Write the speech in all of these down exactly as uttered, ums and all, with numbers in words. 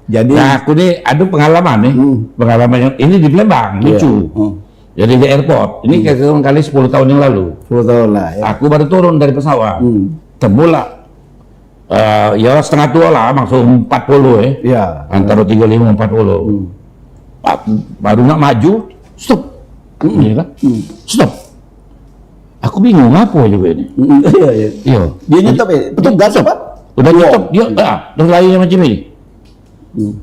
Jadi, nah, aku ni ada pengalaman ni. Hmm. Pengalaman yang ini di Palembang, iya, lucu. Hmm. Jadi di airport. Ini, hmm, kira-kira kali sepuluh tahun yang lalu. Sepuluh tahun lah, ya. Aku baru turun dari pesawat. Hmm. Temulah, eh, ya, setengah dua lah, maksud empat puluh, eh. Ya. Antara tiga lima empat puluh. Hmm. Ba-, baru nak maju, stop. Hmm. Ya kan? Hmm. Stop. Aku bingung apa juga ini. Hmm, iya, iya. Iya. Dia nyetop, eh? Petugas apa? Udah nyetop, dia, ah, terus lari macam ini. Hmm.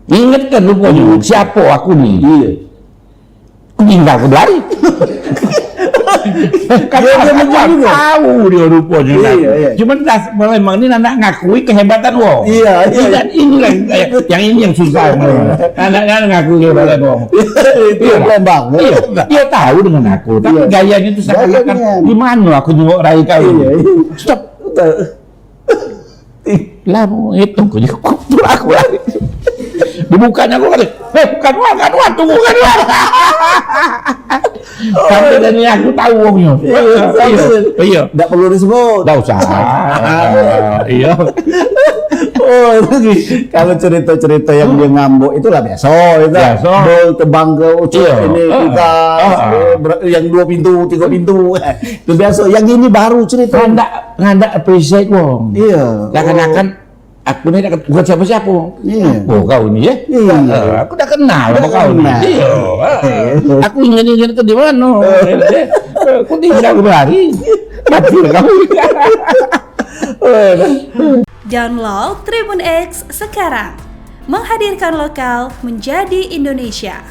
Ingatkan rupanya, hmm, siapa aku ni? Iya. Aku tinggal, aku berlari. Kan dia, dia macam juga. Tahu dia rupanya. Iya, iya. Cuman dah, memang ni nak ngakui kehebatan wong. Iya, iya. Ini kan, ini lah yang, yang ini yang susah. Iya. Nak, nak ngakui kehebatan wong. Itu, iya, Palembang. Iya. Dia tahu dengan aku, tapi, iya, gayanya tu seakan-akan, gayanya, di mana aku jenguk rai kau? Iya, iya. Stop. Betul. Ih, lah, mau ngitung kau juga, aku lari. Dibukanya aku lari. "Eh, bukan uang, bukan uang, tunggu, bukan uang." Sampai dari aku tahu wongnya. Iya, iya, iya. Ndak perlu disebut. Ndak usah. Iya. Oh, itu sih. Kalau cerita-cerita yang dia ngambek itulah biasa, itu. Biasa. Dol tebang ke ucuk, iya, ini, heeh, kulkas, heeh, eh, ber-, yang dua pintu, tiga pintu. Itu biasa. Yang ini baru cerita. Ndak, ndak appreciate wong. Iya. Seakan-akan aku ni dak, bukan siapa-siapa. Iya. Oh, kau ni, ya? Iya. Ah, aku dak kenal sama kau ni. Dak kenal. Iya. Ah. Iya. Aku ingat-ingat ke di mana? Eh. Aku tinggal berlari. Mati kau. Download Tribun X sekarang. Menghadirkan lokal menjadi Indonesia.